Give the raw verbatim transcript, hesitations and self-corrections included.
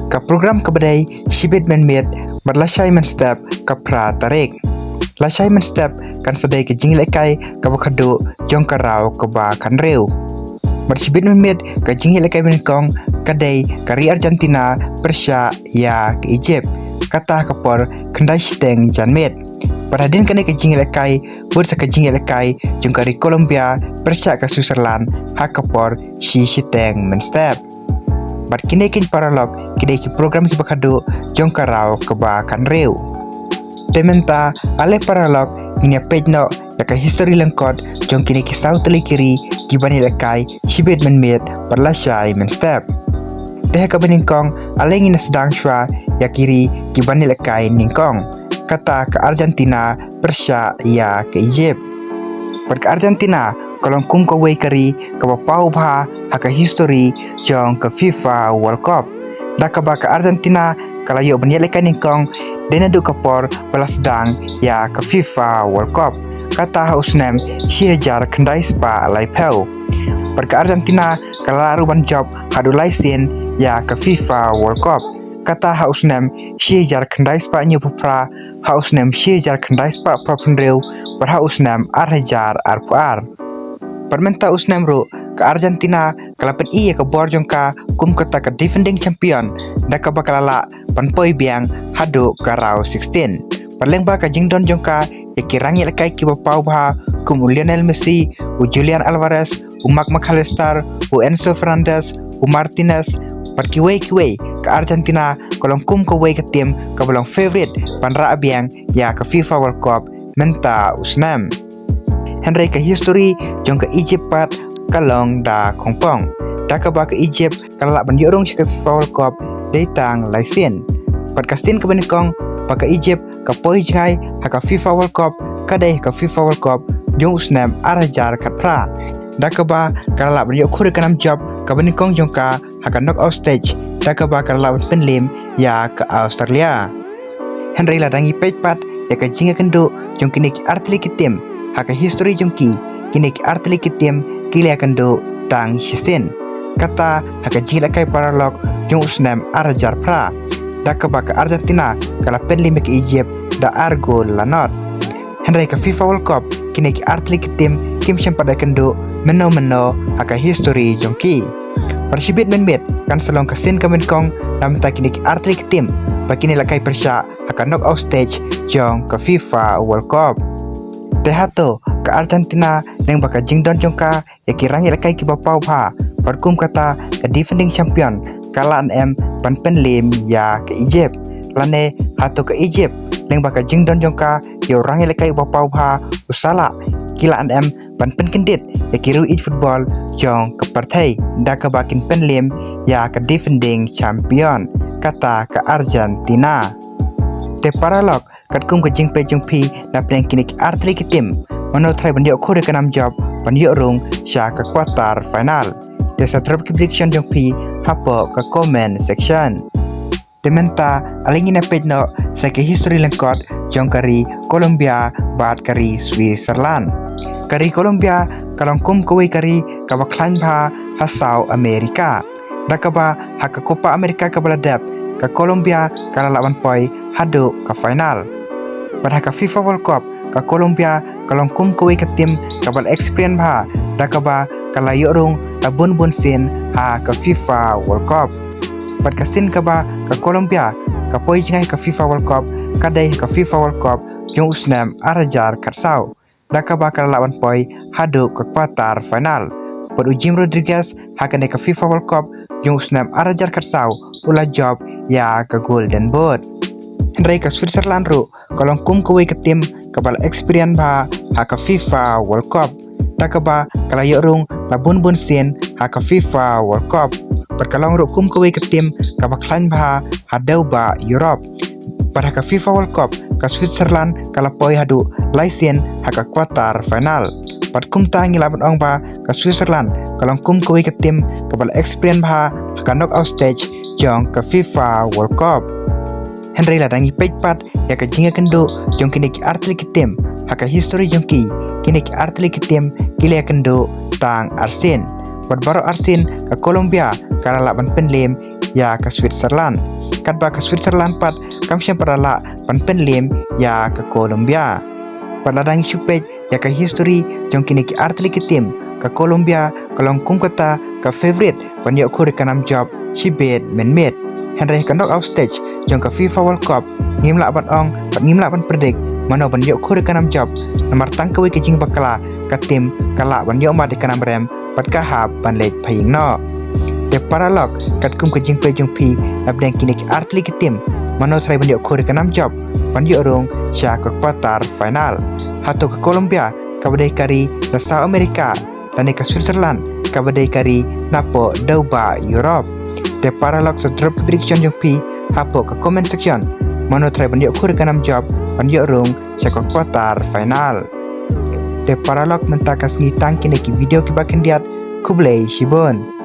Ka program kaba dei shibit mynmiet bad lashai mynstep ka phra tarik. Lashai mynstep kan sa dei ka jingïalehkai kaba khadduh jong ka round kaba khathynriew. Bad shibit mynmiet ka jingïalehkai banyngkong ka dei ka ri Argentina pyrshah ïa ka Egypt, kata ha ka por khyndai shiteng janmiet. Bad hadien kane ka jingïalehkai bud sa ka jingïalehkai jong ka ri Colombia pyrshah ka Switzerland ha ka por shi shiteng mynstep. Bad kine ki paralok ki dei ki program kiba khadduh jong ka round kaba khathynriew. Te mynta ale paralok ngin ïa peit noh ïa ka history lyngkot jong kine ki saw tylli ki ri kiban ïalehkai shibit mynmiet bad lashai mynstep. Te ha kaba nyngkong ale ngin ïa sdang shuwa ïa ki ri kiban ïalehkai nyngkong, kata ka Argentina pyrshah ïa ka Egypt. Bad ka Argentina ka long kum kawei ka ri kaba paw bha ha ka history jong ka FIFA World Cup, da kaba ka Argentina ka la ïoh ban ïalehkai nyngkong dei naduh ka por ba la sdang ïa ka FIFA World Cup, kata ha u snem shi hajar khyndai spah laiphew. Bad ka Argentina ka la lah ruh ban jop haduh lai sien ïa ka FIFA World Cup, kata ha u snem shi hajar khyndai spah hynñiew phew phra, ha u snem shi hajar khyndai spah phra phew hynriew bad ha u snem ar hajar arphew ar. Bad mynta u snem ruh ka Argentina ka la pyni ïa ka bor jong ka kum kata ka defending champion, da kaba ka la lah ban poi biang haduh ka round sixteen. Bad lyngba ka jingdon jong ka ïa ki rangïalehkai kiba paw bha kum u Lionel Messi, u Julian Alvarez, u Marc McAllister, u Enzo Fernandez, u Martinez bad kiwei kiwei, ka Argentina ka long kum kawei ka team kaba long favourite ban rah biang ïa ka FIFA World Cup mynta u snem. Hynrei ka history jong ka Egypt pat ka long da khongpong, da kaba ka Egypt ka la lah ban ïoh rung sha ka FIFA World Cup dei tang lai sien. Bad ka sien kaba nyngkong ba ka Egypt ka poi jngai ha ka FIFA World Cup ka dei ha ka FIFA World Cup jong u snem ar hajar khatphra, da kaba ka la lah ban ïoh khur ïa ka nam jop kaba nyngkong jong ka ha ka knockout stage, da kaba ka la lah ban pynliem ïa ka Australia. Hynrei lada ngi peit pat ïa ka jingïakynduh jong kine ki artylli ki team ha ka history jong ki, kine ki artylli ki team ki la ïakynduh tang shisien, kata ha ka jingïalehkai paralok jong u snem ar hajar phra, da kaba ka Argentina ka la pynliem ïa ka Egypt da ar gol la nod. Hynrei ka FIFA World Cup kine ki artylli ki team kim shym pat ïakynduh mynno mynno ha ka history jong ki. Bad shibit mynmiet kan sa long ka sien kaba nyngkong namar kine ki artylli ki team ba kin ïalehkai pyrshah ha ka knockout stage jong ka FIFA World Cup. Te hato ka Argentina lyngba ka jingdon jong ka ïa ki rangïalehkai kiba paw bha bad kum kata ka defending champion ka lah ne em ban pynliem ïa ka Egypt? Lane hato ka Egypt lyngba ka jingdon jong ka ïa u rangïalehkai uba paw bha u Salah ki lah ne em ban pynkyndit ïa ki riew ïeit football jong ka pyrthei da kaba kin pynliem ïa ka defending champion, kata ka Argentina? Te paralok, katkum ka jingpeit jong phi napdeng kine ki artylli ki team, mano trai ban ïoh khur ïa ka nam jop ban ïoh rung sha ka quarter final? Te sa drop ki prediction jong phi hapoh ka comment section. Te mynta ale ngin ïa peit noh sa ka history lyngkot jong ka ri Colombia bad ka ri Switzerland. Ka ri Colombia ka long kum kawei ka ri kaba khlaiñ bha ha South America, da kaba ha ka Copa America kaba la dep ka Colombia ka la lah ban poi haduh ka final. Bad ha ka FIFA World Cup ka Colombia ka long kum kawei ka team kaba la experience bha, da kaba ka la ïoh rung la bun bun sien ha ka FIFA World Cup. Bad ka sien kaba ka Colombia ka poi jngai ha ka FIFA World Cup ka dei ha ka FIFA World Cup jong u snem ar hajar khatsaw, da kaba ka la lah ban poi haduh ka quarter final. Bad u James Rodriguez ha kane ka FIFA World Cup jong u snem ar hajar khatsaw u la jop ïa ka Golden Boot. Hynrei ka Switzerland ruh ka long kum kawei ka team kaba la experience bha ha ka FIFA World Cup, da kaba ka la ïoh rung la bun bun sien ha ka FIFA World Cup. Bad ka long ruh kum kawei ka team kaba khlaiñ bha ha dewbah Europe. Bad ha ka FIFA World Cup ka Switzerland ka la poi haduh lai sien ha ka quarter final. Bad kumta ngi lah ban ong ba ka Switzerland ka long kum kawei ka team kaba la experience bha ha ka knockout stage jong ka FIFA World Cup. Hynrei lada ngi peit pat ïa ka jingïakynduh jong kine ki artylli ki team ha ka history jong ki, kine ki artylli ki team ki la ïakynduh tang arsien. Bad baroh arsien ka Colombia ka la lah ban pynliem ïa ka Switzerland. Katba ka Switzerland pat kam shym pat la lah ban pynliem ïa ka Colombia. Pat lada ngi shu peit ïa ka history jong kine ki artylli ki team, ka Colombia ka long kum kata ka favourite ban ïoh khur ïa ka nam jop shibit mynmiet. Hynrei ha ka knockout stage jong ka FIFA World Cup ngim lah ban ong bad ngim lah ban predict mano ban ïoh khur ïa ka nam jop, namar tang kawei ka jingbakla ka team ka lah ban ïoh mad ïa ka nam rem bad ka hap ban leit pha ïing noh. Te paralok, katkum ka jingpeit jong phi napdeng kine ki artylli ki team, mano trai ban ïoh khur ïa ka nam jop ban ïoh rung sha ka quarter final? Hato ka Colombia kaba dei ka ri la South America, lane ka Switzerland kaba dei ka ri napoh dewbah Europe? Te paralok, sa drop ki prediction jong phi hapoh ka comment section. Mano trai ban ïoh khur ïa ka nam jop ban ïoh rung sha ka quarter final? Te paralok, mynta ka sngi tang kine ki video kiba khyndiat. Khublei shibun.